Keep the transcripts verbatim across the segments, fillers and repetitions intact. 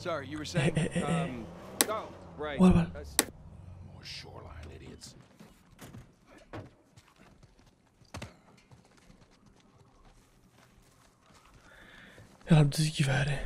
Sorry, you were saying? Um, oh, right. What about? Uh, s- More shoreline idiots. يا رب تجيك فاري.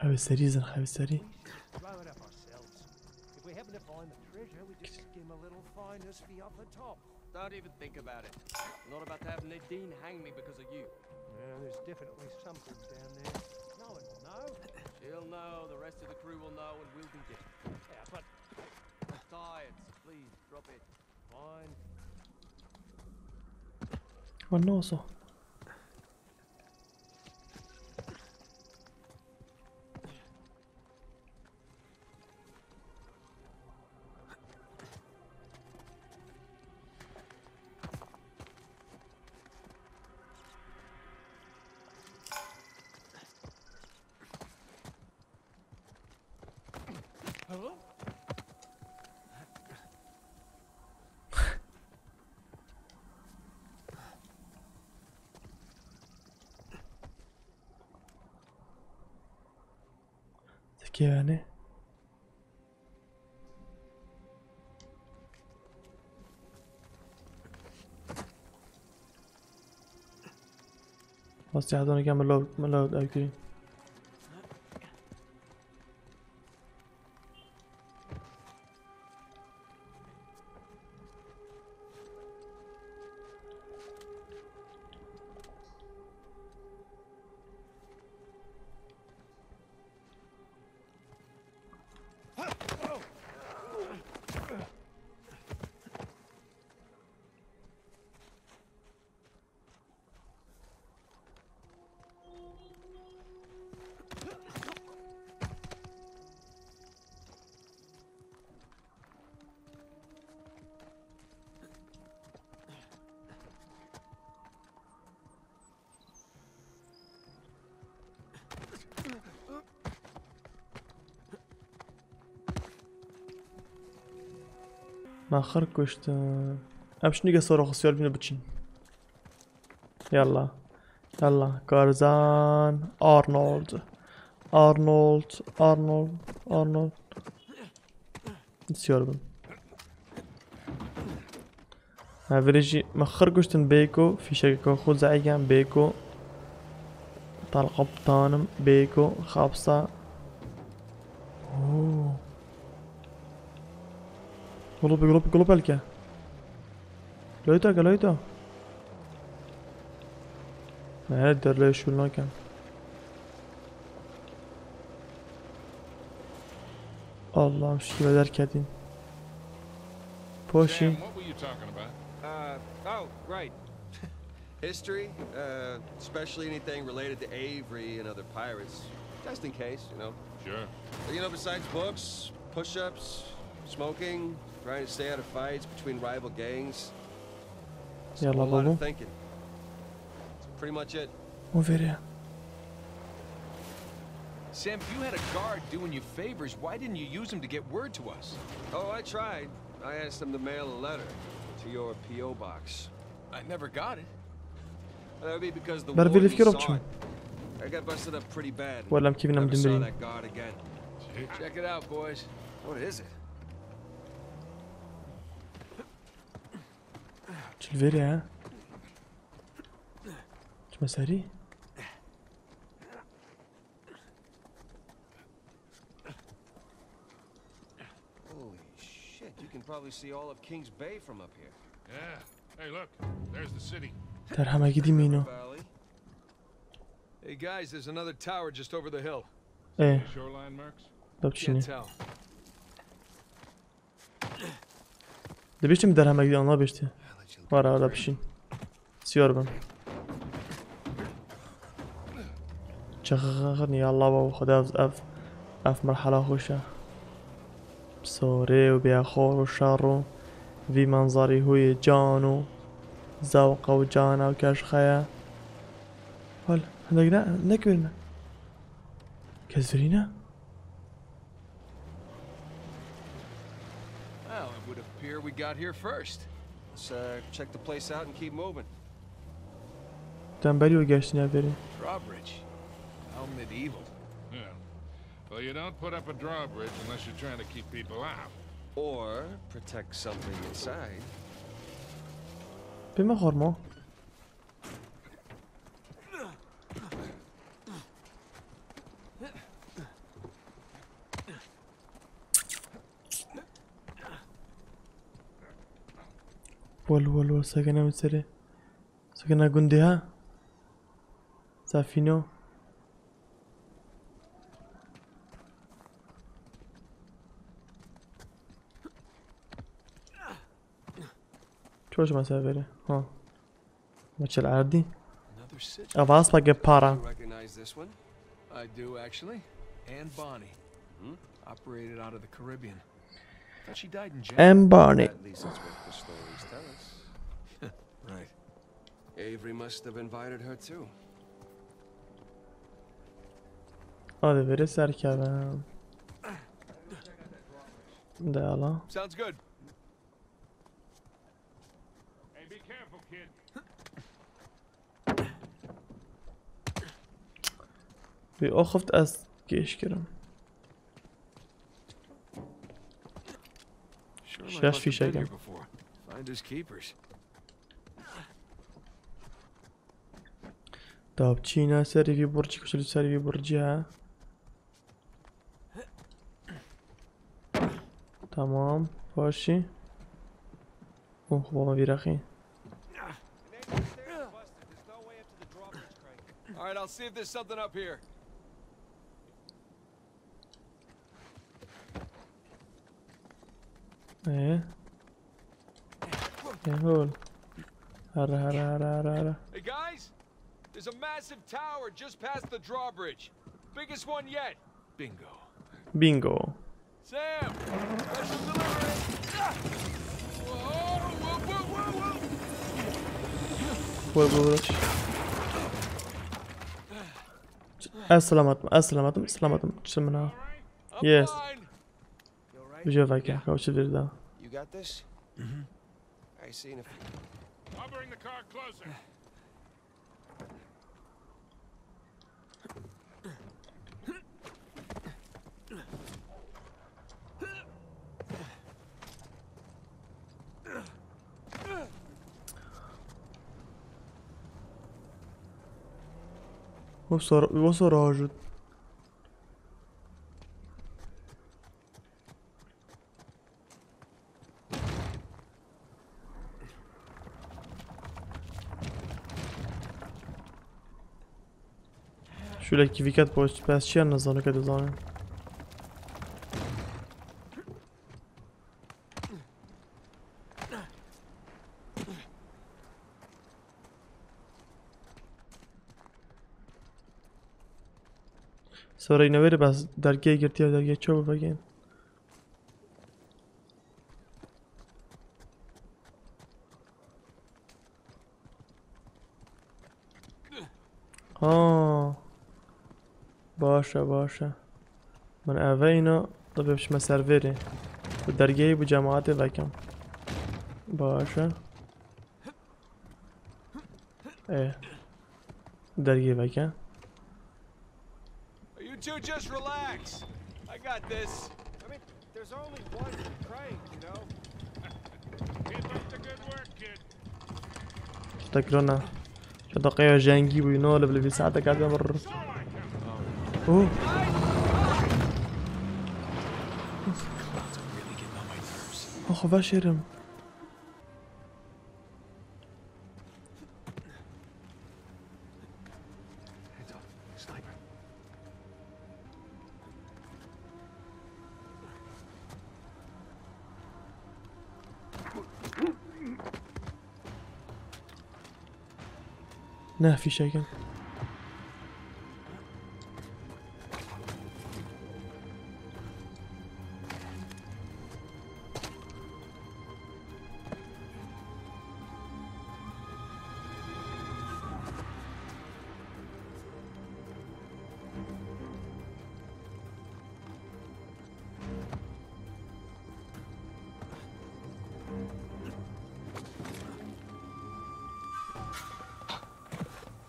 Ew ê serî zin, ew ê serî. Blow it up ourselves. If we happen to find the treasure, we just skim a little finder's fee off the top. Don't even think about it. I'm not about to have Nadine hang me because of you. Yeah, there's definitely something down there. No one will know. She'll know, the rest of the crew will know, and we'll be dead. Yeah, but Tired, please, drop it. Fine. والنوصة. Hello? Zeki yani. بس يا هذول كامل لود، من لود أكيد. Naxir kuştin. Em şinî ge sor xisiyar bîne biçin. Yalla. Yalla. Karzan. Arnold. Arnold. Arnold. Arnold. Siyar bin. Ha, virê jî me xir kuştin bêko, fîşekeke xwe zehî ken bêko. Tal kaptanim bêko, xapsa. Oo. Gulop, gulop, gulop elke. Loyta ke, loyta. Ne, derleyê şûl nakin. Allah'ım, şîve derketin. Poşî. Sam, what were you talking about? Uh, oh, right. History, uh, especially anything related to Avery and other pirates, just in case, you know. Sure. But, you know, besides books, push-ups, smoking, trying to stay out of fights between rival gangs, it's a whole lot of thinking. That's pretty much it. Sam, if you had a guard doing you favors, why didn't you use him to get word to us? Oh, I tried. I asked him to mail a letter to your P O box. I never got it. That would be because the warden saw it. I got busted up pretty bad and never saw that guard again. Check it out, boys. What is it? Çi li vêrê he? Çime serî? Holy shit, you can probably see all of Kings Bay from up here. Yeah. Hey, look. There's the city. Derhemekî dî mîno. Valley. Hey guys, there's another tower just over the hill. Ê, Shoreline marks? da Can't biçînî. Tell. Dibiştim derhemek yan nabişti. Wara da biçîn. Siyar bin. Çaxırın ya Allah baba, Xwedê ev, ev, ev merhala xweş e. Sorê û bêxor û şer û vî menzarî huyê can û zewqa û cana û keşxeye. Hol, hindek ne, nekirine. Kes virîne? Well, it would appear we got here first. Let's uh, check the place out and keep moving. Tembelî û geştine verî. Drawbridge. How medieval. Yeah. Well, you don't put up a drawbridge unless you're trying to keep people out. Or protect something inside. Pê me xormo. Wal wal wal, sekene min serê. Sekene gundê ha. Safîno. Çoş me severê. Ha. Maçel erdî. Another sigil. Avaz pa ge para. You recognize this one? I do, actually. Anne Bonny. Hmm? Operated out of the Caribbean. Thought she died in jail. Em Barney. At least that's what the stories tell us. Right. Avery must have invited her too. Hadi veri serkevem. De ala. Sounds good. Hey, be careful, kid. Wî oxift ez gêş kirim. Sure Şaş must have been fîşek here em. Before. Finders keepers. Dapçîna serî vî burcî, kuşulî serî vî burcî ha. Tamam, başî. Oh, baba vîrexî. All right, I'll see if there's something up here. Ee? Ee, hol. Hara, hara, hara, hara, hara. Hey guys, there's a massive tower just past the drawbridge. Biggest one yet. Bingo. Bingo. Sam, special delivery. Ah! Whoa, whoa, whoa, whoa, whoa. Vur, vur, vur. Ez selametim, ez selametim, selametim. Çi min ha? I'm Yes. fine. Bijeveke, kavşi virda. You got this? I see in a few. I'll bring the car closer. Wasa, wasa rajit. Şule kîviket boş, bes çiya nizane ke dizane. Serê newêrê bes dergehê girtiye, dergehê çawa vegên. Ha. Baş e, baş e. Min eve îna, tabi bişme servêrê. Bu dergehê bu cemaatê vekem. Baş e. Ê. Dergehê veke. You two just relax. I got this. I mean, there's only one crank, you know? Keep up the good work, kid. Tekrana. Şu dakikaya jengî bû, no, li, li, bir saate kadar vurur. Oh. Oh, xwe veşêrim. Ne fîşekin.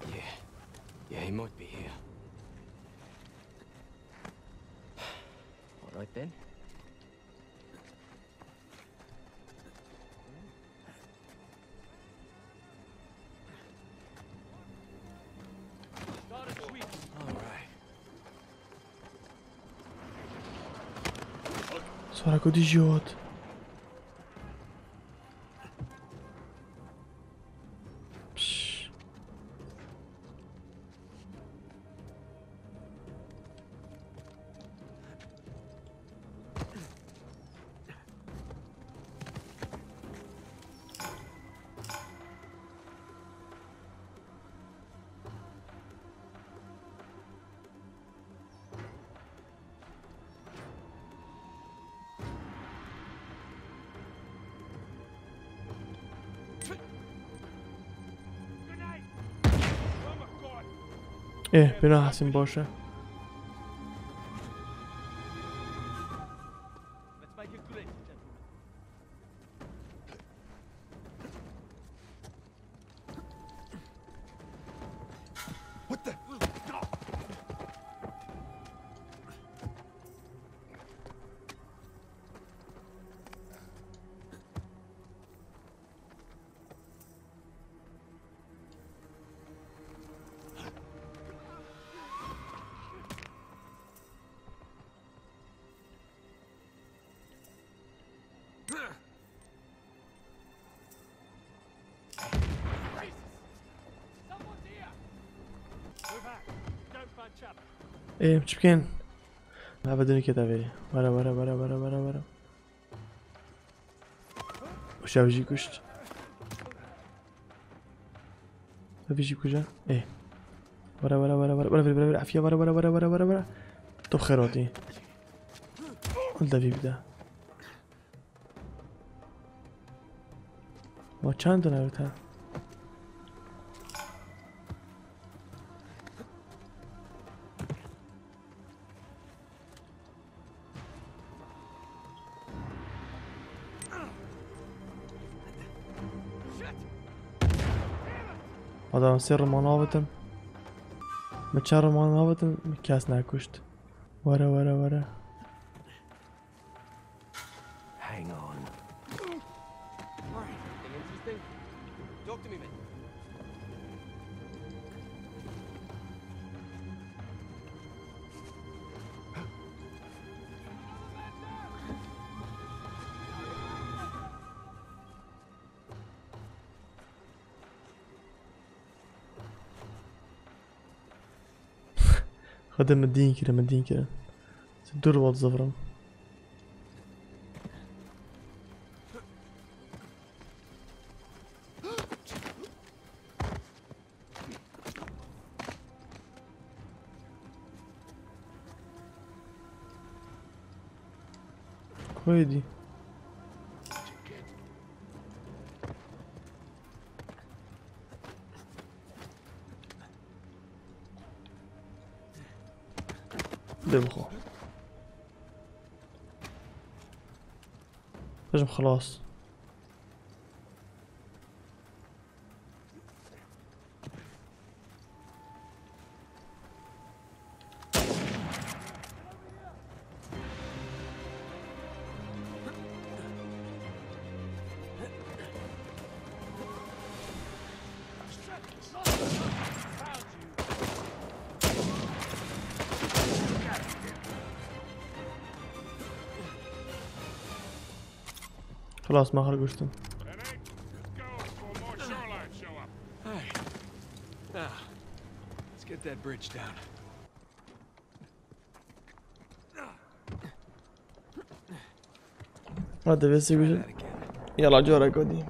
Yeah. Yeah, he might be here. All right then. All right. Sora ku dijî hat. Pişş. Ê, pêna Hesîn baş e. What the? Ê, çi bikên? Heve dinike te verî. Were, were, were, were, were, were. Û şev jî kuşt. Ev jî kuja. Ê. Were, were, were, were, were, were, were, Efiye, were, were, were. Tu bi xêr hatî. Hûn devî bide. Ma çend in ev te? Adam sê roman avitim. Min çar roman avitim, min kes nekuşt. Were, were, were. Hang on. All right, anything interesting? Talk to me, man. Xwedê min dîn kirin, min dîn kirin. Dûr wat zivirim. Koydi. Dê bixwe. Bêjim xilas. Xilas, me xwe kuştin. Hey. Now, let's get that bridge down. Hadi, vê sê gujin. Yala, cara godî.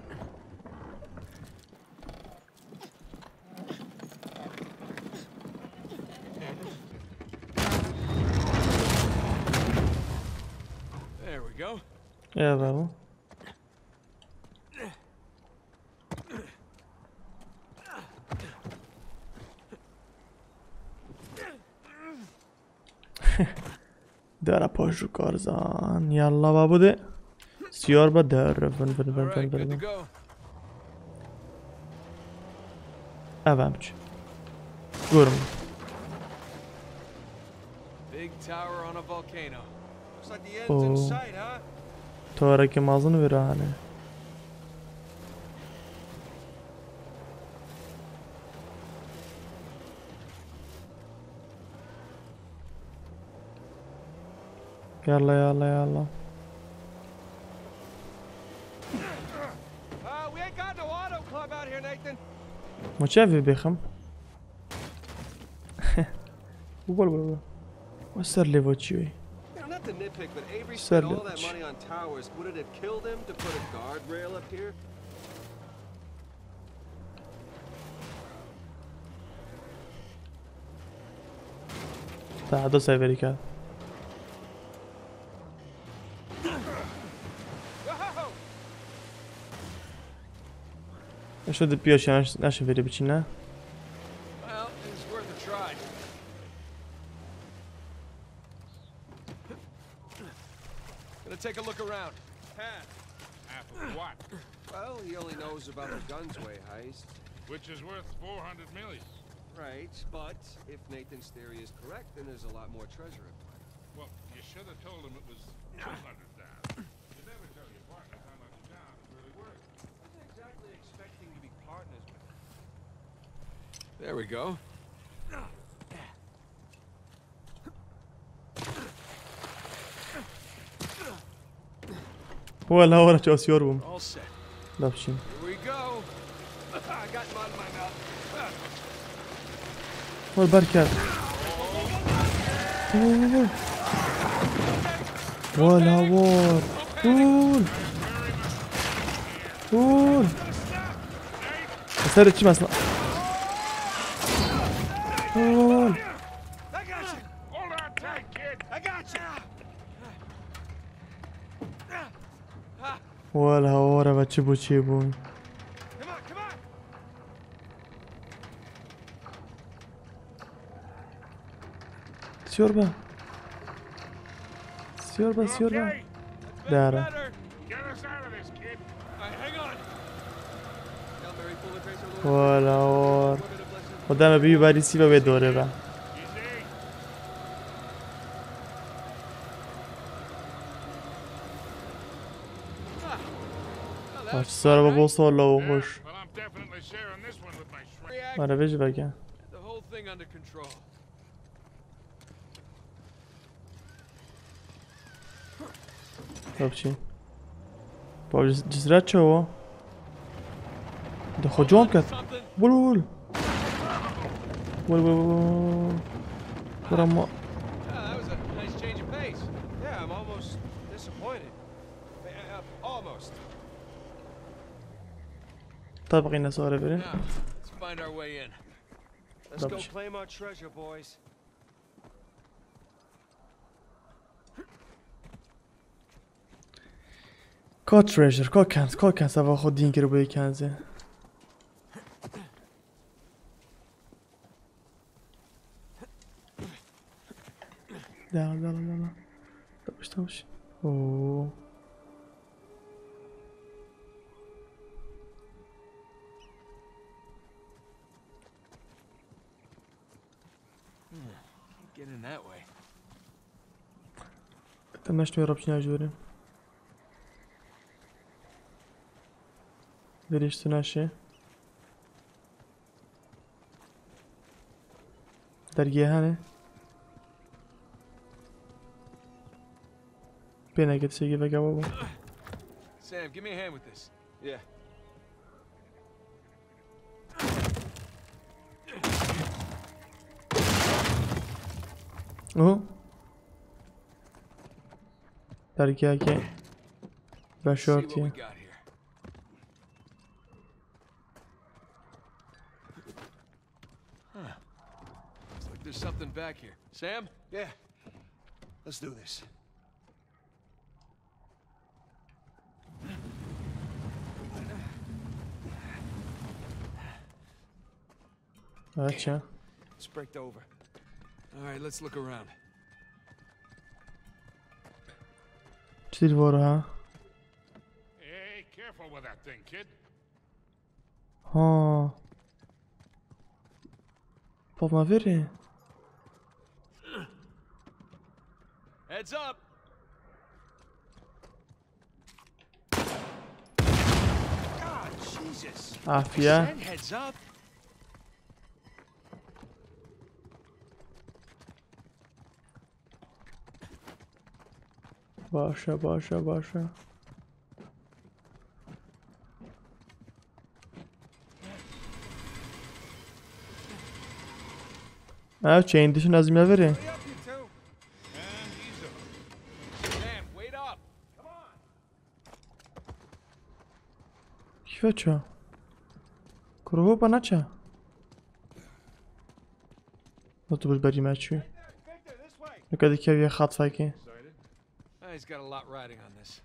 Ya babo. Dara paşu karzan. Yalla babo de. Siyar ba der. Vın vın vın vın vın. Evem çi. Görüm. Big tower on a volcano. Looks like the end's in sight, huh? Tarekê mezin vira hene. Yalla, yalla, yalla. Uh, we ain't got no auto club out here, Nathan. Ma çi ev bêxim? Wol, wol, wol. Wa ser lê va çi wê? You know, not to nitpick, but Avery spent all that money on towers. Would it have killed him to put a guardrail up here? Daha da severik ha. Eşo di piyaş yanlış nasıl veri biçin ha? Well, it's worth a try. Gonna take a look around. Half of what? Well, he only knows about the Gunsway heist. Which is worth four hundred million. Right, but if Nathan's theory is correct, then there's a lot more treasure at play. Well, you should have told him it was two hundred thousand. You never tell your partners how much a job is really worth. I wasn't exactly expecting to be partners with him. There we go. Wala wala çi asiyar bûm. All set. Da biçîm. Here we go. I got mud in my mouth. Wala berkeve. Wala war. Wala. Wala. Ser çi mesela? Wala. I got you. Hold on tight, kid. I got you. Wala hawara ve çi bû çê bûn. Siyor be. Siyor be, siyor be. Dara. Wala war. Xwedê me bî barî sîva wê dorê be. Aç sar baba, sol la o hoş. Ara vêjî veke. Babçî. Bab cisra çawa? De xwe can ket. Wul wul. Wul wul wul. Wul ama. Ah, that was a nice change of pace. Yeah, I'm almost disappointed. Uh, uh, almost. Tabqî nesare biri. Now, let's find our way in. Let's go claim our treasure, boys. Ka treasure, ka kens, ka kens eva xwe dîn kir bûye kenzê. Devam, devam, devam. Tavuş, tavuş. Oo. Hmm, can't get in that way. Te meşt wê rapçîna jûrê. Veriştina şe. Dergiye hene. Pêneke tiştekî veke babo. Sam, give me a hand with this. Yeah. Oho. Dergiyeke veşartiye. Huh. Looks like there's something back here. Sam? Yeah. Let's do this. Aç ya. It's bricked over. All right, let's look around. Çi dîl var ha? Hey, careful with that thing, kid. Ha. Baba veri. Heads up. God, Jesus. Afiye. Send heads up. Başa, başa, başa. Ha, chain dişin ez me veri. Kîfe ça? Kuro pa naça? Otobus berî me çû. Nika dikeve xat fekê. Ah, he's got a lot riding on this.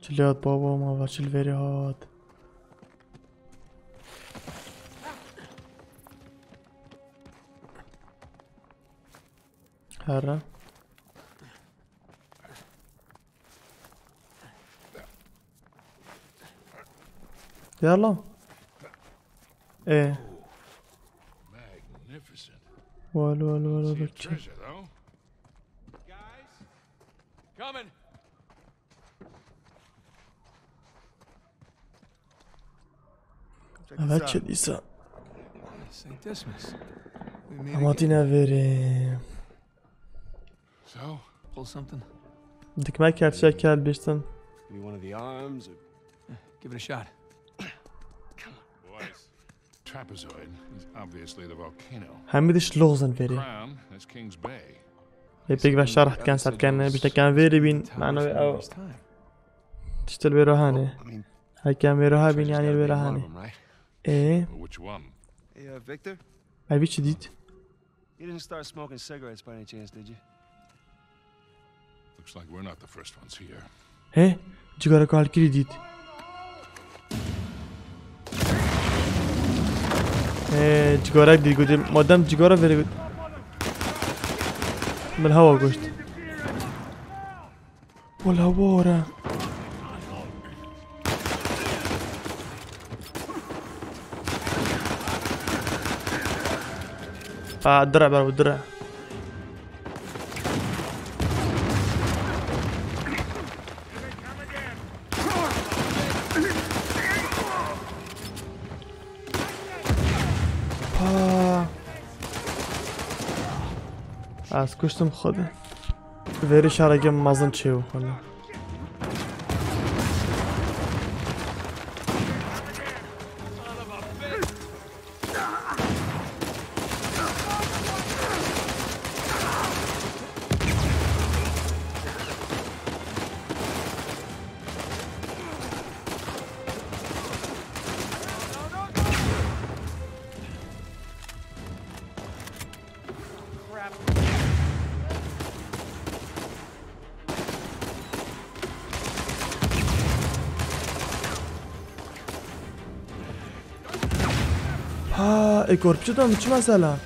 Çi lê hat baba, ma va çi li verê hat. Here. Yalla. E. Magnificent. Wal, wal, wal, wal. Treasure, though. Guys, coming. Evet, çi dîsa. Saint Dismas. We meet again. Ama tine veri. So? Pull something. Dikme kerçek gel biştin. Maybe one of the arms or... Give it a shot. Boys, trapezoid is obviously the volcano. Hemî diş loxzin veri. Crown is King's Bay. Hep pek ve şerh ken sat ken, bir tek ken veri bin. Mano ew. Tiştil vero hane. I mean, Hekem vero ha bin yani vero hane. E. Which one? Hey, uh, Victor? Ay bir şey diyit. You didn't start smoking cigarettes by any chance, did you? Looks like we're not the first ones here. He? Cigara kalkiri diyit. He, cigara diyit. Madem cigara veri. Ben hava koştu. Wala wara. Ah, dirê ber, dirê. Ah. Ez kuştim xwe de. Verî şaregê mezin çêbû xwe de. Ha, e, korpçu da mı? Çi mesela?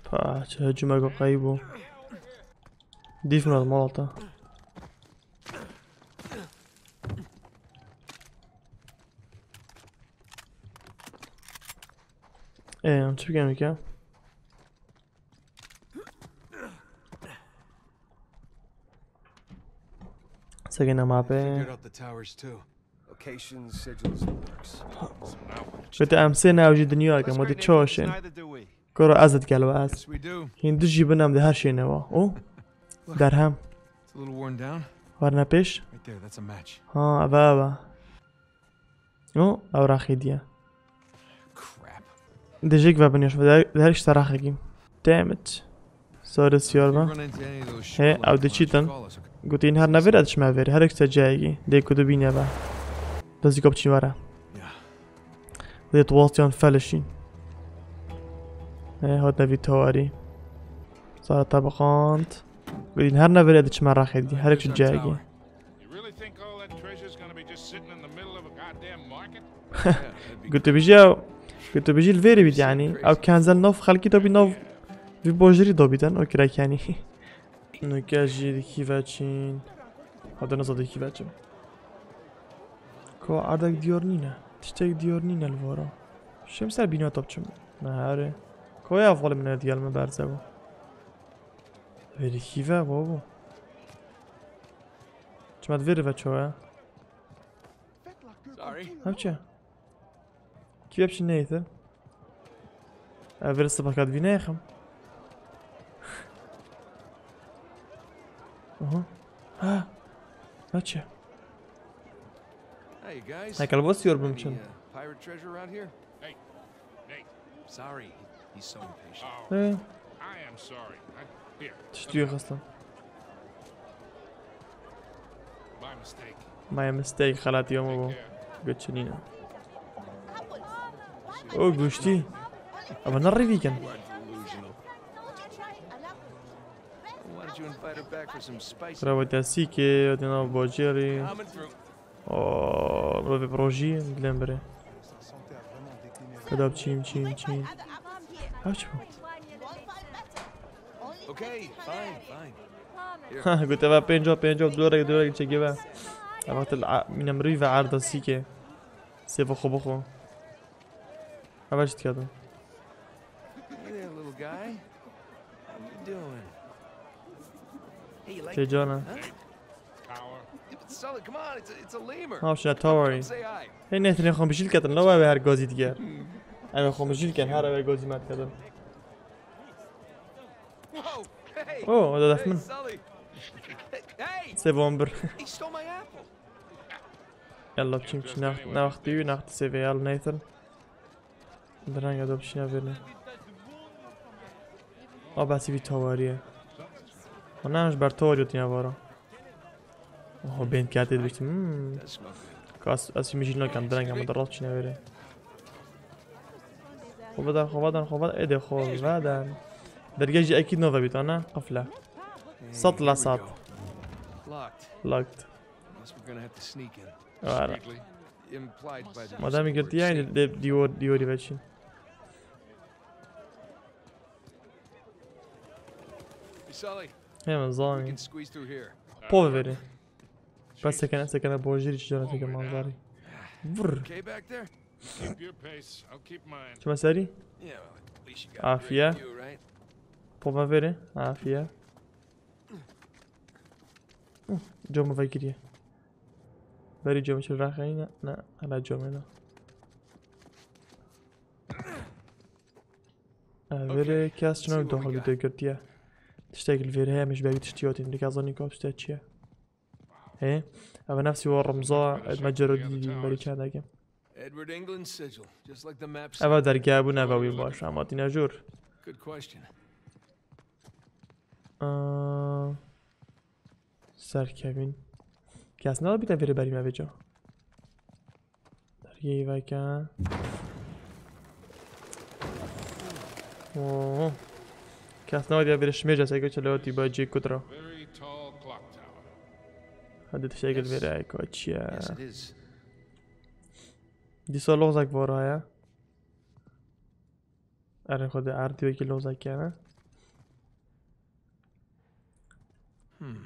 Pa, çi hücumeke qeyî bû. Dîf min malata. Ee, em çi bikin weke? Sekene mapê. Figured out the towers too. Locations, sigils, and works. Wete em sê navjî dinyayeke, ma di çoşên. Neither do we. Koro ez et gel ve ez. Yes, we do. Hîn du jî bin em di her şeyine wa. O? Derhem. It's a little worn down. Werne pêş. Right there, that's a match. Ha, eve, eve. O, ew raxî diye. Crap. Dijik ve binêş ve der, der işte raxekî. Damn it. Sorry, siyar ben. He, ew diçîtin. Gotin her nevêre diçime vêrê. Her işte cayekî. Dê ku dibîne ve. Dozî kop çî were. Dê tuwastiyan felişîn. He, hat nevî tawarî. Sara tabaqand. Gotin her nevêre diçime raxekî. Her işte cayekî. You really think all that treasure's gonna be just sitting in the middle of a goddamn market? Gotebijî ew, gotebijî li vêrê bît, yanî ew kenzel nav xelkî dabî nav vî bojirî dabîtin, o kirek, yanî. Nuke jî dikî veçîn. Hadi neza dikî veçim. Ko erdek diyar nîne. Tiştek diyar nîne li vara. Şim ser bîna top çim. Ne herê. Ko ya ev xalê min digel min berze bû. Vêrî kî ve babo. Çima divêrî ve çoya? Sorry. Ev çi? Kî ve biçin neyse. Ev vêrî sibaka divî neyxim. Aha. Ha. Ev çi? Hey, you guys. Hekel bo siyor bim çin. Any, uh, pirate treasure around here? Hey, Nate. Sorry, he's so impatient. He. I am sorry. I, here. Tiştî xistim. My mistake. My mistake, xelatî me bû. Take care. Got çinîne. O goştî. Ama ne rivîkin? Why did you invite her back for some spicy? Kira wete sîkê, wete nav bacêrî. Coming through. Oo, mirovê bi rojî dilên birê. Keda biçîm, çîm, çîm. Ev çi bû? Okay, fine, fine. Ha, gote ve pênca, pênca, dolarek, dolarek çekê ve. Ev wextê li a-, mîne mirî ve erda sîkê. Sêva xwe bixwe. Ev çi dikadin? Hey there, little guy. How you doing? Hey, you like Tê cana. Huh? Yeah, but Sully, come on, it's a, it's a lemur. Ha, şuna Come, tawari. Come say hi. Hey, ne tine xwe bijîl ketin, la ev her gazî diger. Ev xwe bijîl ken, her ev gazî me diketin. Whoa, hey. Oh, o da def min. Hey, Sully. Hey. Sevan bir. He stole my apple. Yalla, çim çi naxt, naxtî, naxtî sevê yal Nathan. Direnge de bişîne vêrê. A behsî vî tawariye. Ana ji ber tawariyo tîne vara. Oho, bên kete dibiştim. Hmm. Kas, ez jî mijîl nakem, direnge min de rast bişîne vêrê. Xwe vedan, xwe vedan, xwe vedan. Êdê xwe vedan. Dergeh jî ekîd nove bît, ana? Qifle. Sat la sat. Locked. Locked. Unless we're gonna have to sneak in. Wala. Implied by the Madem girtiye, aynı de diyor, diyor ve çin. Hey, Sully, hemen we can zani. Squeeze through here. Pov veri. Bas sekene, sekene bojir içi cana teke manzari. Vur. Okay back there? Keep your pace. I'll keep mine. Çima seri? Yeah, well, at least you got a Afiye. Great view, right? Pov veri. Afiye. Camı ve giriye. Berî camı çi raxeyî ne? Ne, hala camı ne? Verê kes çi ne doxil vîdeo girtiye. Tiştek li vêrê heye, min ji berî tiştî hatî. Dikazanî ka tiştek çi ye? Hê? Ev nefsî wa Remza, me cero dî berî çendekê. Edward England sigil, just like the map said. Eva dergeh bû neve wî baş, ama tîne jor. Good question. Aa, serkevin. Kes ne bîte vêrê berî me vêca. Dergehî veke. Oo. Kes ne diye vêrê şimêja seke çelo tî ba cê kutra. Very tall clock tower. Hadi tiştekil vêrê eko çiye. Yes, it is. Dîsa lozek vora ya. Erê xwedê erdî wekî lozek kene. Hmm.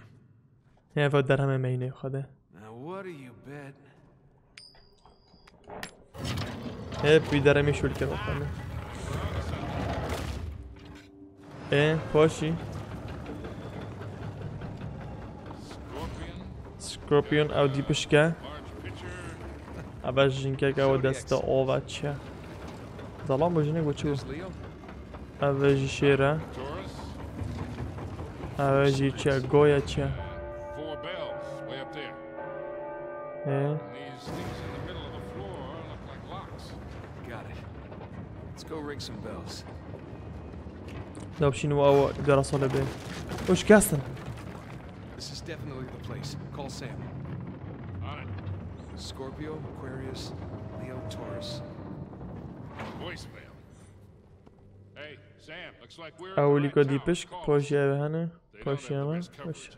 Hê ev derhemê meynê xwedê. Now what do you bet? Hep bir derhemê şûl kir xwedê. Ê, paşî. Scorpion ew dî pişke. Eve jinkek ew deste ova çi ye? Zalan bu jinek bu çi bu? Eve jî şêr e. Eve jî çi ye? Goya çi ye? Ê. Got it. Let's go ring some bells. Da bişîn û ew dera sale bê. Hoş kestin. This is definitely the place. Call Sam. On it. Scorpio, Aquarius, Leo, Taurus. Voicemail. Hey, Sam, looks like we're at the right town. Ewilîko dî pişk, poşî ev hene. Poşî ev hene. Hoş.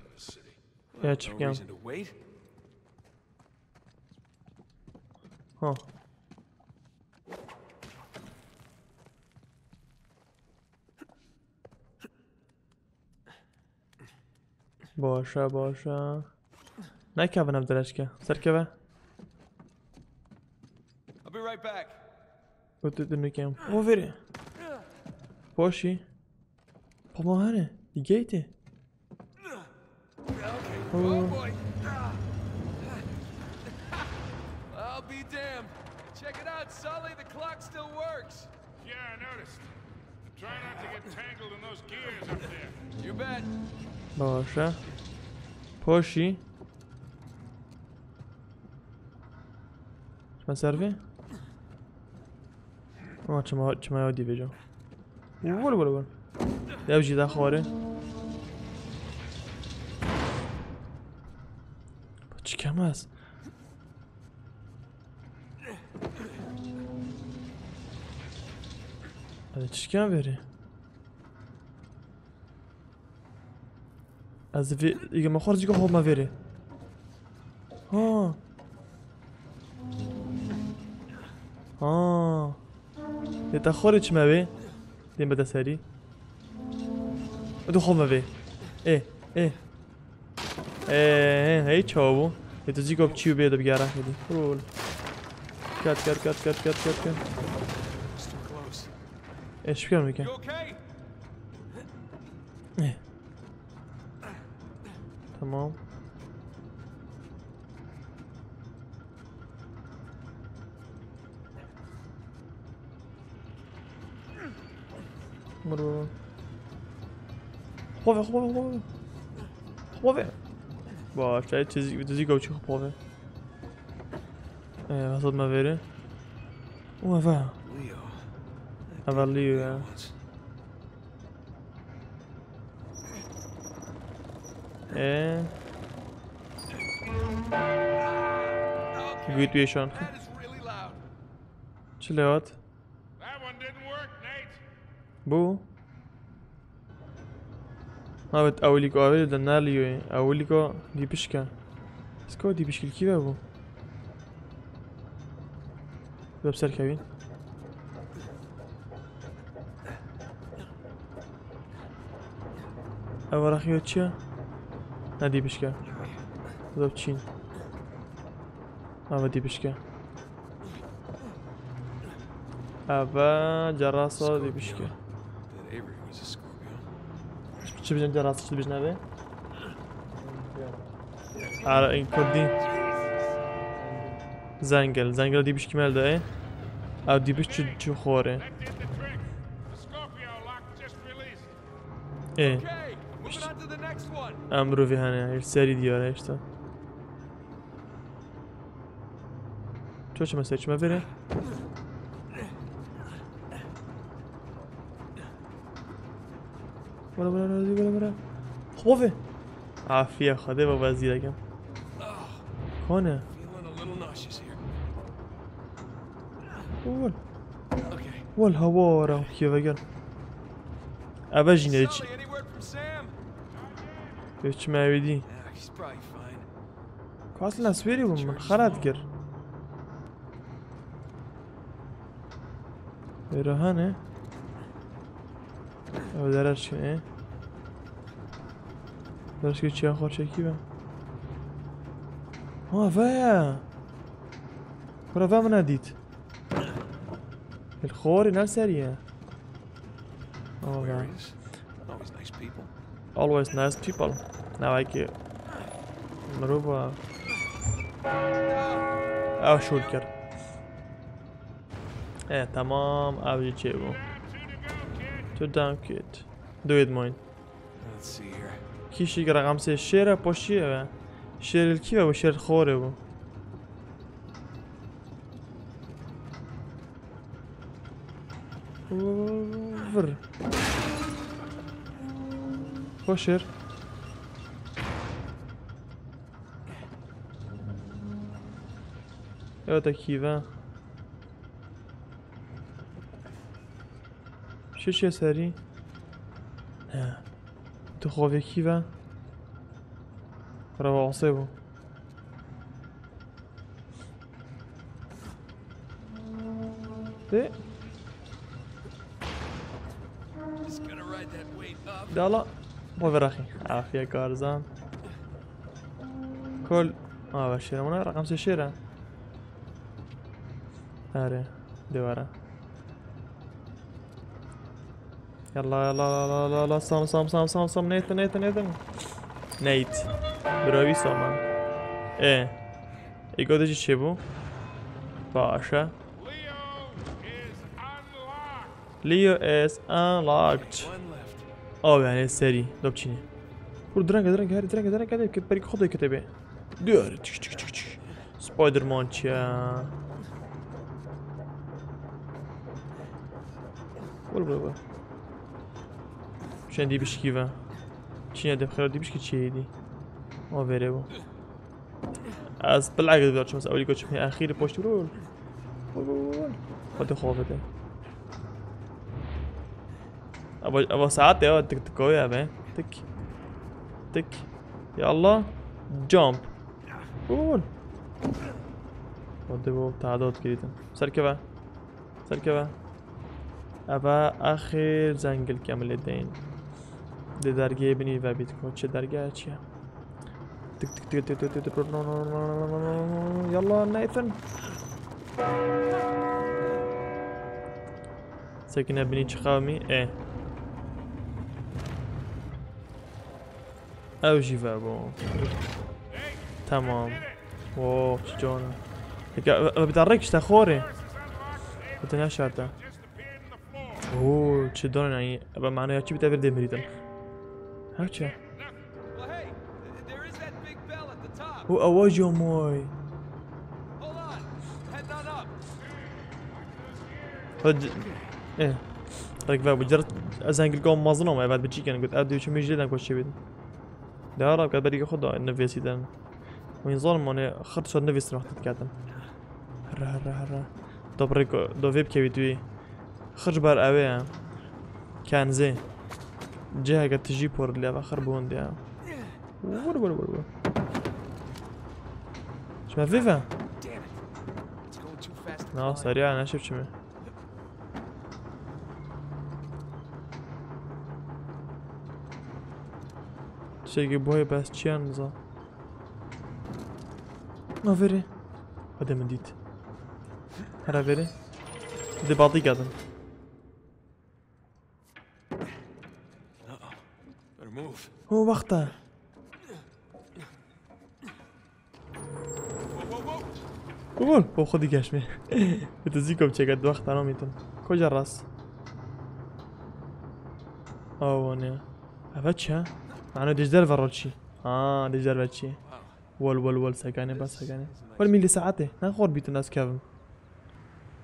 Ya çi bikem? Ha. Başa, başa. Nekevin ev dirêjke. Serkeve. I'll be right back. Otur dönükem. O veri. Poşi. Pama hane. Digeyte. Oh boy. I'll be damned. Check it out, Sully. The clock still works. Yeah, I noticed. Try not to get tangled in those gears up there. You bet. Başa. Poşi. Çima servê? Ama çima, çima ya dî vêca. Wol, wol, wol. Ew jî de xwarê. Çi kem ez? Hadi çi kem verê? Ez vê, îgê me xwar zîka xwe me vêrê. Ha. Ha. Lê te xwarê çi me vê? Dê me de serî. Tu xwe me vê. Ê, ê. Ê, ê, hey çawa bû? Lê tu zîka bi çî û bê de bi gera xêdî. Rol. Kat, kat, kat, kat, kat, kat, kat. Ê, şikar me ke. You okay? Ê. Tamam. Mırı. Xove, xove, xove. Xove. Ba, şey, tizi, tizi gavçı xove. Ee, hazır mı veri? O eve. Leo. Eve Leo ya. Ee. Good vision. Çi lewat? Bu. Evet, ewilîko avê de ne Leoyê. Ewilîko dîpişke. Sko dîpişkil kî ve bu? Web serkevîn. Ev araxiyo çi ye? Ne dîpişke. Web çîn. Ama dîpişke. Eve cerasa dîpişke. Çi bijin cerasa çi bijin eve? Ara in kurdî. Zengil. Zengil dîpişkî mel de. Ev dîpiş çi, çi xore. Ê. Em mirovî hene. Serî diyar işte. Ço çime ser çime vere. Vere, vere, vere, vere, vere. Xove. Afiye Xwedê baba ez dîrekim. Kone. Wol. Wol hawara kiye veger. Eve jî ne hiç. Hiç mevîdî. Kas naswêrî bû min xerat kir. Wêre hene. Ew dereçke e. Dereçke çiya xwe çekî be. Ha, ve ye. Kura ve min nedît. Li xorî ne serî ye. Ava. people. Always nice people. Navekî mirov e. Ew şûl kir. E, tamam, ev jî çêbû. Tu dam kit. Duêt moyn. Let's see here. Kîşî reqem sê şêr e, poşî ev e. Şêr li kî ve bû? Şêr xorê bû. Vir. Xwe şêr. Evet, ekî ve. Şişe serî. He. Tu xovekî ve. Reva asê bû. Dê. Just gonna ride that weight up. Dala. Xwe veraxî. Afiye karzan. Kol. Aa, ve şêre. Ona reqem sê şêre. Erê. Dê were. Yalla, yalla, yalla, yalla, yalla, sam, sam, sam, sam, sam, Nathan, Nathan, Nathan. Nate. Bira wî sama. E. Ego de jî çêbû. Baş e. Leo is unlocked. Leo is unlocked. One left. Abi yani seri. Dopçini. Vur direnge, direnge, her direnge, direnge, direnge. Belki Xwedê kete bê. Diyor. Çık, çık, çık, çık. Spider-Man çi ya. Vur, vur, vur. Şen dî bişkî ve. Çinya de xira dî bişkî çi yedi. O vere bu. Ez bilek de açmaz. Awli koçum ya axiri poşt vur. Vur, vur, vur. Hadi xovete. Aba, aba saat ya, tık tık o ya be. Tık. Tık. Ya Allah. Jump. Vur. Hadi bu, daha da otgiritin. Serkeve. Serkeve. Eve axir zengil kemilê deyin. Di dergehê binî ve bît ku çi dergeh çi ye. Tik tik tik tik tik tik. Yalla Nathan. Sekine binî çi qewmî? E. Ew jî vebû. Tamam. Oh, çi can e. Heke, ev, ev bir daha rek işte xorê. Bu tane şart e. Oo, çi don yani. Ev mane ya çi bir de bir demir idim. Ha çi? Well, hey, there is that big bell at the top. Bu awajo moy. Hold on. Heading on up. Hadi. Eh. Rek ve bu cer zengil kom mazın ama evet bir çiken gut. Ev de üçü mecliden koşu bidin. De ara kadar bir xwe da nefesî den. Wî zalim, hani xir çar nefesî wextî diketin. Here, here, here. Do bi rêk, do vê bikevî tu yî. Xir ji ber ew ê ye. Kenzê. Ciheke tijî por li eve xir bi hûn diye. Vur, vur, vur, vur. Çime vê ve? Damn it. It's going too fast to Na, fly. seriya neşe çime. Tiştekî boyê bes çiyan niza. Na verê. Hadi min dît. Hera verê. Di batî gadin. Better move. O wexta. Bûbûn, bo xwe digeşmê. Bi tu zî kom çeket wexta namîtin. Koja rast. Awa ne. Eve çi? Mano dêjder ve roçî. Ha, dêjder ve çi? Wol, wol, wol, sekane, bas sekane. Wol mîlî saete. Ne xor bîtin ez kevim.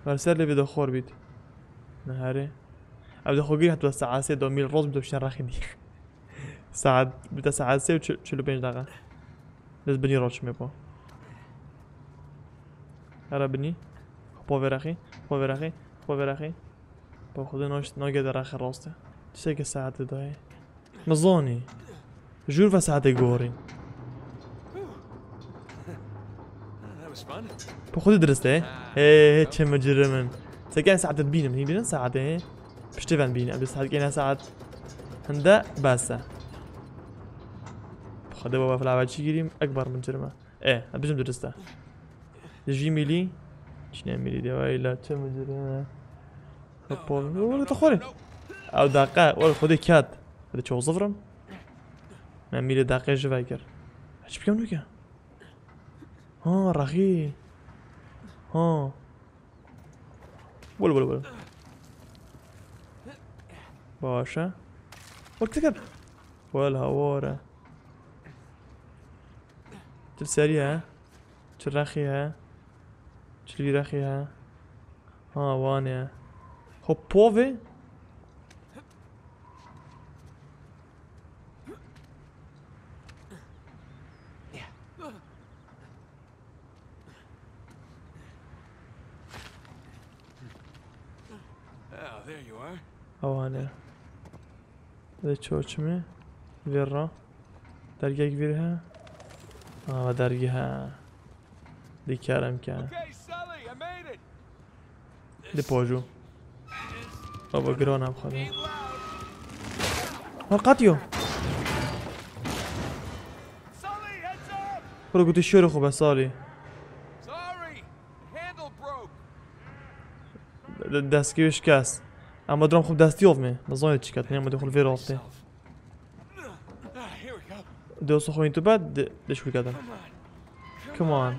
Wer ser lê vê de xor bît. Neherê. Ev de xwe girî heta saet sê do mîl roz bît şen rexî dî. Saet, bîte saet sê û çil û pênc deqa. Lez binî roçmê po. Hera binî. Xwe po vêrexî. Xwe vêrexî. Xwe vêrexî. Po xwe de noşt, noge de rexî roste. Tiştekî saete dayê. Mizanî. Jûr ve saetê gorî. That was fun. Po xwe de dirist e. Hey, hey, çi micirimin. Seken saetê dibînim. Hîn bînin saetê, he? Piştî ven bîne. Bi saet kene saet. Hinde bes e. Xwedê baba filava çi girîm, ekber min cirime. E, ez bijim dirist e. Ji vî mîlî. Çine mîlî de, vay la, çi micirime. Hopol. Oo, te xorê. Ew daqa, wal xwedê kat. Hadi çoğu zıvrım. Ben bile dakika jüve gir. Hiç bir şey yok ya. Ha, rahi. Ha. Bul, bul, bul. Başa. Bak, tıkır. Wala hawara. Çil serî he. Çil rexî he. Çil vî rexî he. Ha, wan e. Hop, pove. Ah, there you are. Awane. Lê çoçimê. Vêr ra. Dergek vîr he. Ava dergi he. Dîkarem ke. Okay, Sully, I made it. Di pojû. Baba, giran em xwedê. Ha, qetiyo. Sully, heads up. Kuro gotî şêrê xwe be, Salî. Sorry, the handle broke. De-, destgî şikest. Ama duram xwe destî ov me. Nizanî çi ket. Ne, ama de xwe vê rastê. Dost xwe tu be, de, de şûr kedin. Come on.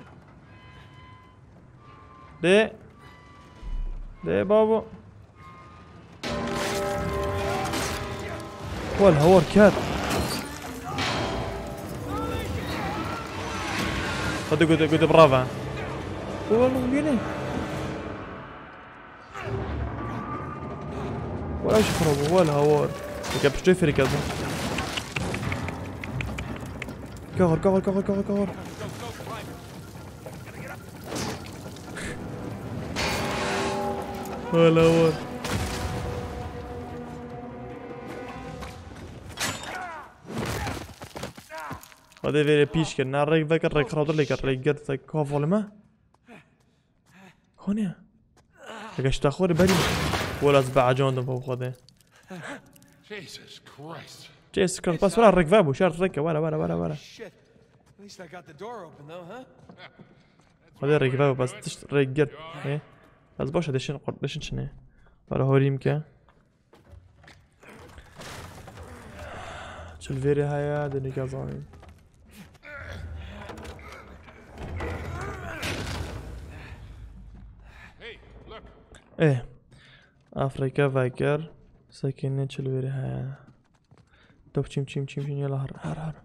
De. De, babo. Wal hawar ket. Hadi, gode, gode, brava. Wal, gene. Wala şu xirab, wala hawar. Eke piştê fêr kerdin. Kahar, kahar, kahar, kahar, kahar. Wala hawar. Hadi vere pîş kir. Na rêk vekir, rêk xirabtir lê kir, rêk gird, rêk kavalime. Hone. Eke ji te xwe re berî. Wela ez beecandim bo xwe de. Jesus Christ. Jesus Christ. Bas wela rêk vebû. Şert rêk e. Were, were, were, were. Shit. At least I got the door open though, huh? Hadi rêk vebû. Bas tişt rêk girt. He? Ez baş e, deşin, deşin çine. Were horîm ke. Çil vêrê heye, dinê ke zanîn. Hey, look. Eh. Afrika vekir. Sekînê çil vêrê heye. Top çim çim çim çim yala har har har.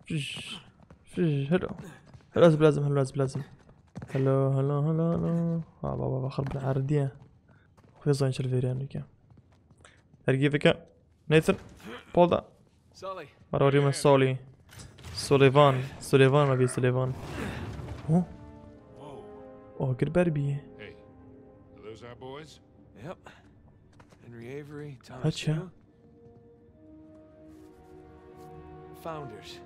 Fiş. Fiş. Hello. Hello, ez bilezim, hello, ez bilezim. Hello, hello, hello, hello. Ha, baba, baba, xir bin erdiye. Xwê zanîn çil vêrê heye ke. Dergî bike. Nathan. Polda. Sully. Marorî me Solî. Sullivan. Sullivan me bî Sullivan. Ho? Oh, gir ber bî. Hey. Are those our boys? Yep. Henry Avery, Thomas Haça. Tew. Founders.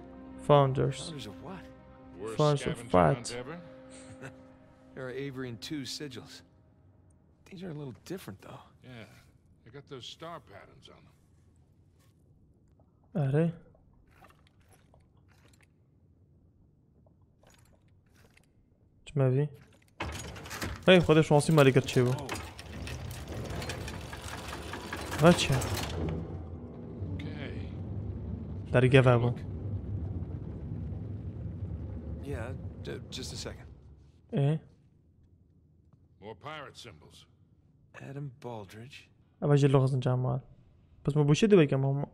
Founders. Founders of what? Worst Founders of scavenger what? Hunt ever? There are Avery and Tew sigils. These are a little different, though. Yeah, they got those star patterns on them. Erê. Çime vî? Hey, xwedê şansî me lê kir çêbû. Veçe. Okay. Derge vebû. Yeah, d-, just a second. Ê? More pirate symbols. Adam Baldridge. Eva jî lixizin Cemal. Bes me bu şey de bekem ama.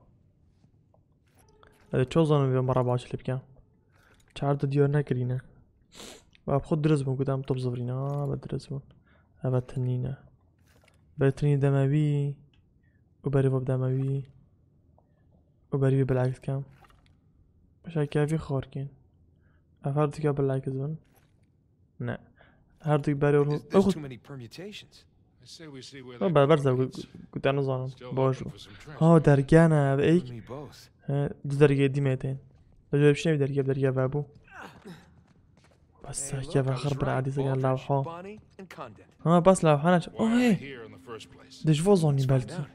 Hadi çoğu zaman bir mara başlayıp ya. Çağırdı diyor ne kirine. Ve xwe direz bûn, ku em top zivirîne, a, ve direz bûn. Eve tinî ne. Berê tinî deme wî. Û berê ve bideme wî. Û berê wî bilek dikem. Şekevî xorkên. Ev her dike bilek dibin. Ne. Her du berê There's, û there's too many permutations. I say we see where O that berber car zevk leads. Ku te nizanim. Still Baş looking bû. For some trash. Ha, dergene, ev eyk. You and me both. He, du dergê dîmê tên. Lê jê bişîne bir dergê, dergê vebû. Bas Hey, sahke look, I was vexir bir right. adî zegen Baldridge, lawha. Bonnie, and Condent. Ha, bas lawha ne? Oh, Why are hey. They here in the first place? Dij vo zonî Let's find belkî. Out.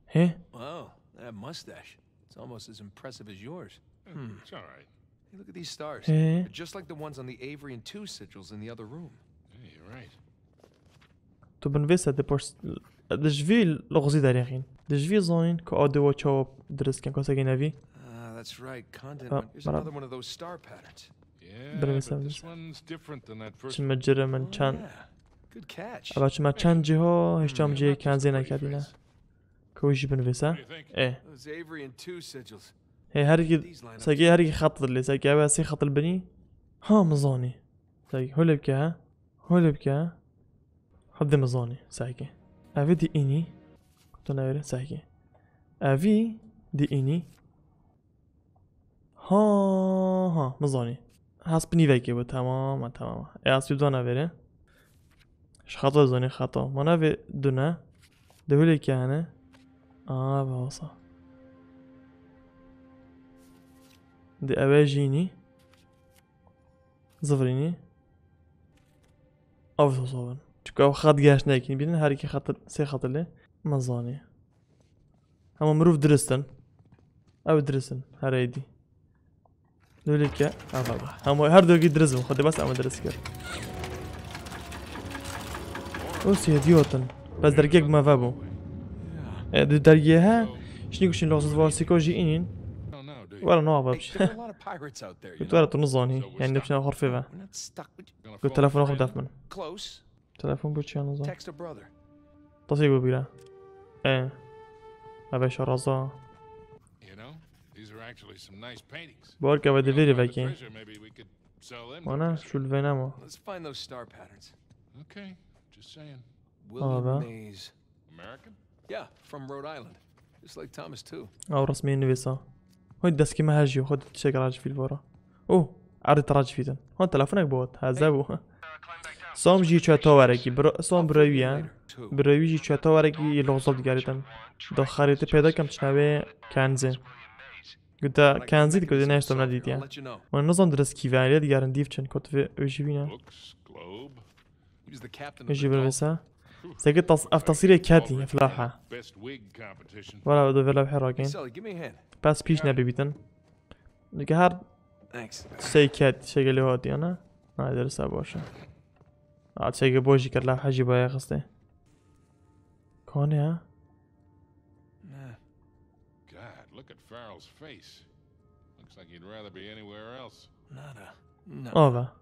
He? Wow, that mustache. It's almost as impressive as yours. Hmm. It's all right. Hey, look at these stars. He? They're just like the ones on the Avery and Tew sigils in the other room. Hey, you're right. Tu bin vê sedê poşt, dij vî lixzî derêxîn. Di ji vî zanîn ku adê we çawa dirist kin, kasek nevî. Ah, that's right. Content Ah, went. Here's bera- another one of those star patterns. Yeah, Bring but this up. This one's different than that first Çi mi cire min Oh, çend. Yeah. Good catch. Eva çima çend ciha, hiç tam cihê kenzê neketîne. Ku jî binivîse. What do you think? E. Those Avery and two sigils. Hey, her iki, These line up segi her iki xet li, segi ev sê xet li binî. Ha, min zanî. Segi, holê bike, ha? Holê bike, ha? Hadi min zanî, segi. Ev di înî. Tu newêre, segi. Evî di înî. Ha, ha, min zanî. Hespinî vekê bû, tamam, tamam. E, hespî dana vêrê. Ji xata zanî xata. Mana vê dune. Di hulê ke hene. Aa, ve wasa. Di eve jînî. Zivrînî. Av zozovin. Çunku ew xat geş nekîn. Bînin her iki xat, sê xat lê. Min zanî. Hema mirov diristin. Ew diristin. Her êdî. Lolê ke. Ava. Hema her dogî diris bû. Xwedê bes ema diris kir. O sêdiyotin. Bes dergek me ve bû. E, di dergiye he. Şinî kuşin losuz var siko jî inin. Wala no ava. Hey, there are a lot of pirates out there, you Wara know? Tu nizanî. So we're Yani stuck. Depşina xorfê ve. We're not stuck. We're gonna Ku phone telefon a xwe friend. Def min. Close. Telefon bu çiyan nizan. Text a brother. Tasê bu bira. E. Eve şaraza. You know, these are actually some nice paintings. Bar ke ve We de veri found the vekî. Treasure, maybe we could sell them to Wana, Treasure. Şul venema. Let's find those star patterns. Okay, just saying. William Ava. Mays. American? Yeah, from Rhode Island. Just like Thomas too. Ew resmê nivîsa. Hoy deskî me hejî, xwe tiştek racivîl vora. Oh, erdê te racivîtin. Ha, telefonek bot, heze bû. Sam jî çe tawarekî, bro-, Sam birewî ye. Birewî jî çe tawarekî yê loxzal digerîtin. Da xerîtî peyda kem çinavê Kenzi. Gute Kenzi dikode ne işte ne dîtiye. Wan nizam dirist kî ve, lê digerin dîv çin, kot ve öjî bîne. Books, globe. He was the captain of Jî the bir Dolphin. Vêsa. Seke tas-, ev tasîrê ketî, eflaha. Best wig competition. Wala do vela her rakin. Sully, give me a hand. Pas pîş nebibîtin. Dike her Thanks. Şey ket, şey geliyor hadi yana. Haydi risa boşa. Aa, şey gibi boş kir la hacı bayağı kıstı. Kone ya? Nah. God, look at Farrell's face. Looks like he'd rather be anywhere else. Nada. No. Ava.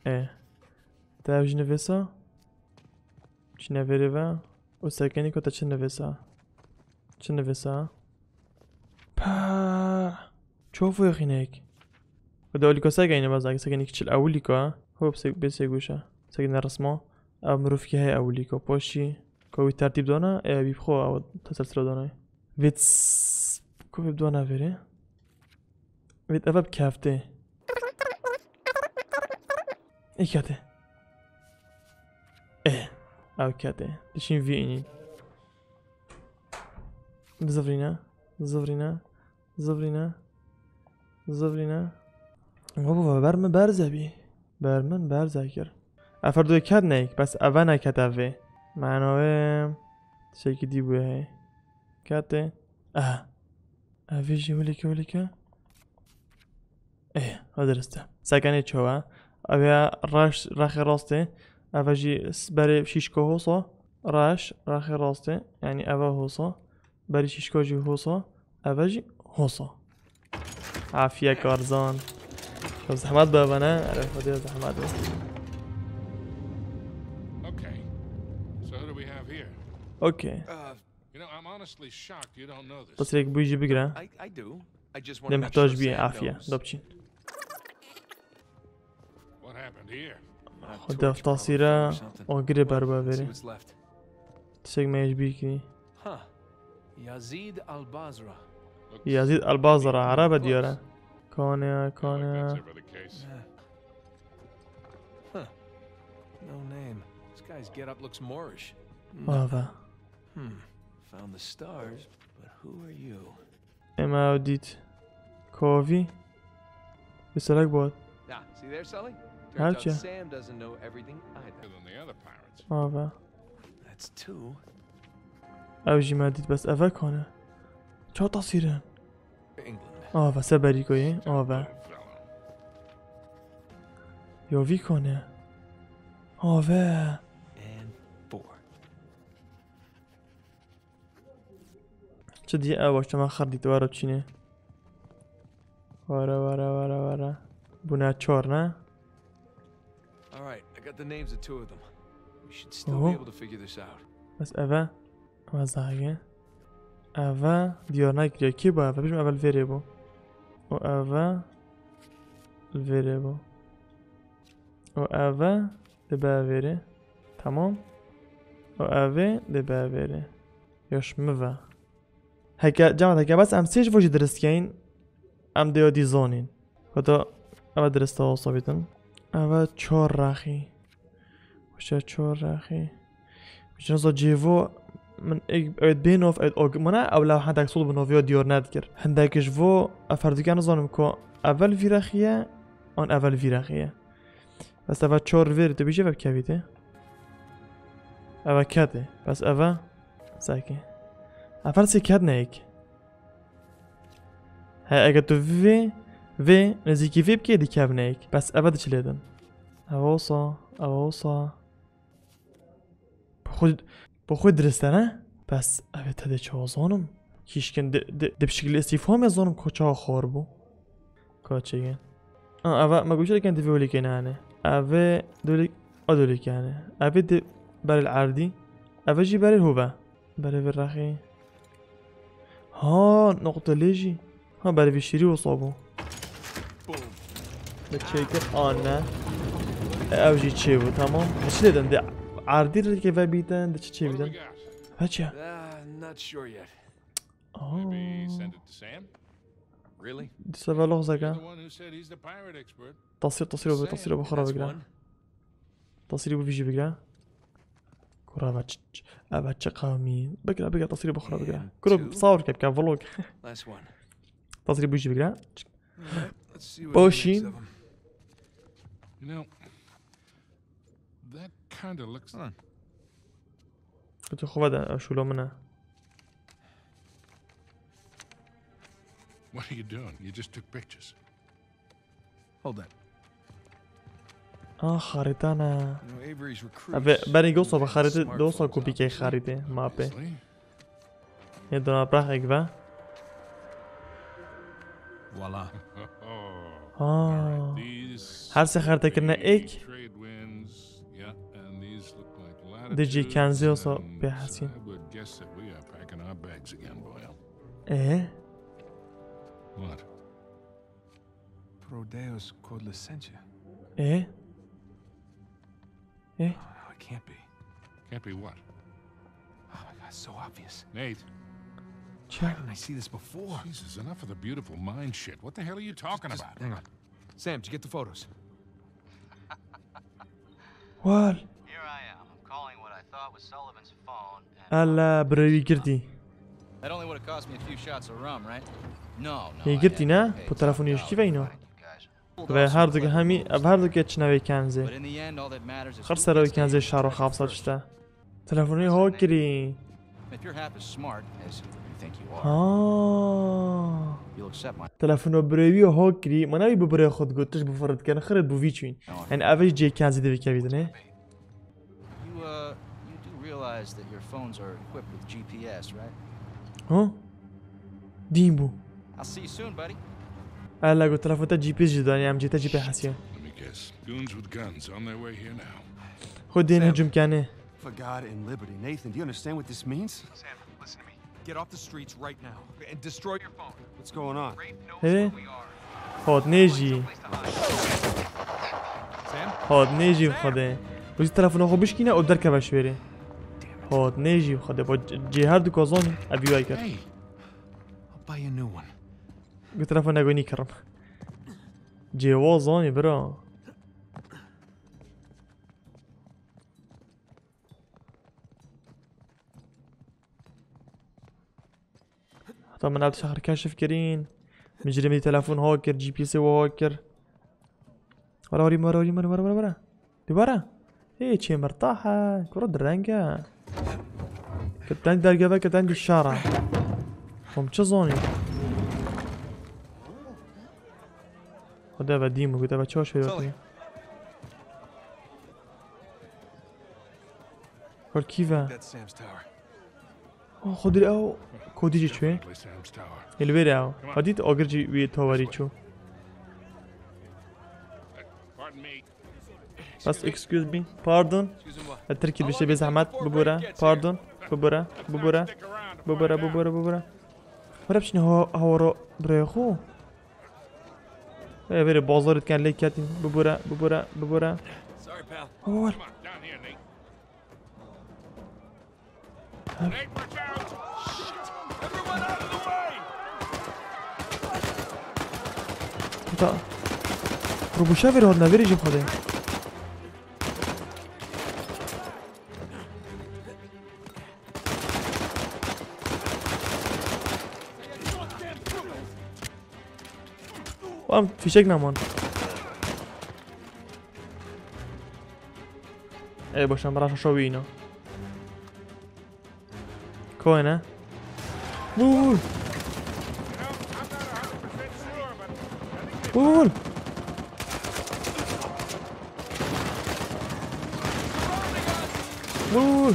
E. Te ev jî nivîsa? Çi nivîrî ve? Û sekenî ku te çi nivîsa? Çi nivîsa? Pa! Çof wê xînek. Ku de olîko sekenî bazak sekenî kiçil ewilîko. Hop sek bê sek guşa. Sekenî resma. Ev mirov ki heye ewilîko. Poşî. Ku wî tertîb dana, e, wî bi xwe ew teselsila dana. Vêt s-, ku vê dana vêrê. Vêt eve bi keftê. Ê kete. Ê. Ew kete. Dişin vî înî. Bizivrîne. Bizivrîne. Zivrîne. Zivrîne. Baba, ber min berze bî. Ber min berze kir. Efer doyê ket neyk, bes eve neket evê. Mano wê. Tiştekî dî bûye hey. Ketê. Aha. Evê jî wilike wilike. Ê, ha dirist e. Sekenê çawa? Ev ya reş, rexê rastê. Eve jî s-, berê şîşko hosa. Reş, rexê rastê. Yani eve hosa. Berî şîşko jî hosa. Eve jî hosa. Afiye karzan. Çok zehmet be bana. Ere, hadi zehmet be. Okay. So who do we have here? Okay. Uh, You know, I'm honestly shocked you don't know this. Tasirek bu işi bigre. I, I do. I just wanna Ne make sure muhtaç bir Sam afiye. Knows. Dopçin. What happened here? Hadi tasira o gire berba veri. Tişek mecbur ki. Huh. Yazid Al-Bazra. Yazid Al-Bazra, araba diyara. Kone, kone. Huh. No name. This guy's getup looks Moorish. No. Ava. Hmm. Found the stars, but who are you? Ema ew dît. Kovî. Biselek bot. Nah, see there, Sully? Turns out Sam doesn't know everything either. Ava. That's two. Ew jî me dît, bes eve kone. Çawa tasîrin? England. Ava, se berî koyê. Ava. Yo vî kone. Ave. And four. Çi diye ew başlama xir dît were çînê. Were, were, were, were. Bûne çar, ne? All right, I got the names of two of them. We should still be Oho. able to figure this out. Bes eve, eve zahî. Eve diyar nekiriye. Kî bû eve? Bijim eve li vêrê bû. Û eve li vêrê bû. Û eve dibe vêrê. Tamam. Û eve dibe vêrê. Yaş mi ve. Heke, cemaat, heke bes em sê ji vo jî dirist keyin, em dê ya dî zanîn. Heta eve dirist e wasa bîtin. Eve çar rexî. Wişe çar rexî. Wişe niza cêvo min ê-, evet bê nov, evet og-, mana ew lewha hindek sol bi noviya diyar nedikir. Hindek ji vo ev her dike nizanim ku evel vî rexî ye, an evel vî rexî ye. Bes eve çar vêr dibîje ve kevî tê. Eve ketê. Bes eve sekê. Eve sê ket neyek. He, eger tu vê, vê, nêzîkî vê bikê dikevne yek. Bes eve diçilê din. Eve wisa, eve wisa. Bi xwe, bi xwe dirist e, ne? Bes eve te dê çawa zanim? Kîşkin di, di, di bi şekilî îstîfamê zanim ka çawa xwar bû. Ka çêgin. A, eve me goşe dikin di vê olîkê nane. Eve dolik, a dolik yani. Eve di berê li erdî. Eve jî berê hove. Berê vê rexî. Ha, noqte lê jî. Ha, berê vî şîrî wisa bû. Boom. Bi çêkir an ne. E, ev jî çê bû, tamam. Di çi lê din? Di erdî rêkê ve bîtin, di çi çê What do we bîtin? Got? Ve çi? Ah, not sure yet. Aa. Maybe send it to Sam? Really? Di seve loxzeke. You're the one who said he's the pirate expert. Tasîr, tasîr, Sam, tasîr bi xwe re that's bigire. One. Tasîrî bi vî jî bigire. Kura ve ç-, ç-, eve çi qewmî. Bigire, bigire, tasîrî bi xwe re bigire. And Kuro two. Sawir ke bike vlog. Last one. Tasîrî bi vî jî bigire. All right, let's see what he Boşî. Makes of 'em. You know, that kinda looks Huh. Kutu xwe de, ev şûla min e. What are you doing? You just took pictures. Hold that. Ah, xarîta ne. You know, Avery's recruits Eve, berê gosa bi usually xarîtê, smart dosa phones kopî kê out. Xarîtê, mapê. Obviously. Yê dona brexek ve. Voila. Ha. All right, these Her sê xerîte kirine êk. Trade winds. Yeah, and these look like Dê cî kenzê wisa latitudes and bê hesîn. I would guess that we are packing our bags again, Boyle. Ee? What? Pro Deus Code Licentia. Ee? Ee? Oh, no, it can't be. Can't be what? Oh my God, it's so obvious. Nate. Where didn't I see this before? Jesus, enough of the beautiful mind shit. What the hell are you talking about? Just hang on. Sam, did you get the photos? What? Here I am. I'm calling what I thought was Sullivan's phone and Ela birewî girtî. That only would have cost me a few shots of rum, right? No, no. Yê girtî ne? Bu telefonî ji kî ve îna? Ve her du hemî, ev her du ke çine wê kenzê. Xir sere wê kenzê şaro xapsa çite. Telefonî ho kirî. If you're half as smart as you think you are, Ha. You'll accept my Telefono birewî ho kirî. Mana wî bi birê xwe digot, tişt bi fir dikin, xir bu vî çûyîn. Yani ev jî cê kenzê de bikevî dinê. You, uh, you do realize that your phones are equipped with G P S, right? Ha? Dîn bû. I'll see you soon, buddy. Ela got telefon te G P S jî danî, em cê te jî pê hesiye. Let me guess. Goons with guns on their way here now. Xwe dên Sam. Hicum kenê. For God and liberty. Nathan, do you understand what this means? Sam, listen to me. Get off the streets right now and destroy your phone. What's going on? Rafe knows Hey. Where we are. Hot nêjî. Sam? Hot nêjî Sam! Xwedê. Wî telefona xwe bişkîne û derkeve ji wêrê. Hot nêjî Xwedê. Bo c-, cê her du kozonî. Ev wî kir. Hey. I'll buy you a new one. Gu telefon negoyî kirim. Cê wa zanî bira. Heta min ev tişt xir keşif kirîn. Min ji rê min telefon hak kir, G P S wê hak kir. Were, were, were, were, were, were, were. Dê were. Ê, çê mirtah e. Kuro direng e. Kirten dergeve, kirten di şara. Xwe min çi zanî? Xwedê ve dîm û gote ve çaş wê Sully. Kor kî ve? That's Sam's tower. Oh, Xwedî ew kodî jî çûye. Ê li vêrê ew. Xwedî tu agir jî wî tawarî çû. Bas, excuse me. Pardon. E, Tirkî dişê bê zehmet. Bibûre. Pardon. Bibûre. Bibûre. Bibûre, bibûre, bibûre. Were biçin ha-, hawara biraya xwe. Ê, verê bazarê diken lê ketin. Bibûre, bibûre, bibûre. Sorry, pal. Bibûre. Come on, down here, Nate. Nate, watch out! Shit! Everyone out of the way! Puta. Rubuşa ver orada, vereceğim hadi. Oğlum fişek ne man? Ey başım, bırak şu şovu yine. Koyun ha. Vur. Vur. Vur.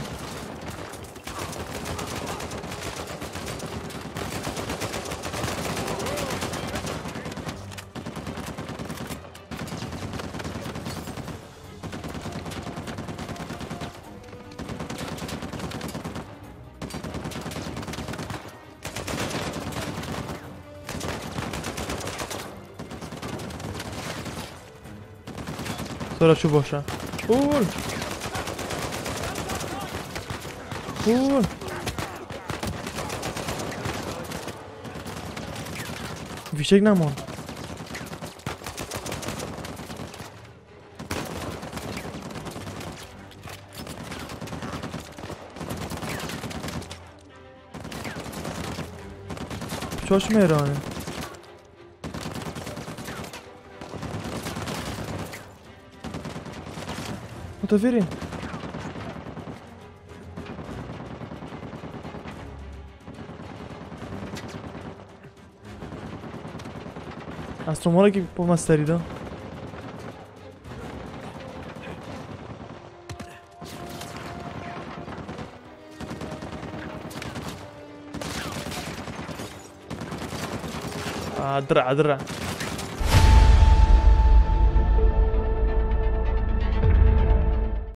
Sonra şu boşa. Vur. Vur. Fişek ne man? Çoş mêrane. Otoferin. Ez tomara ki bu masteri da. Aa, dira, dira.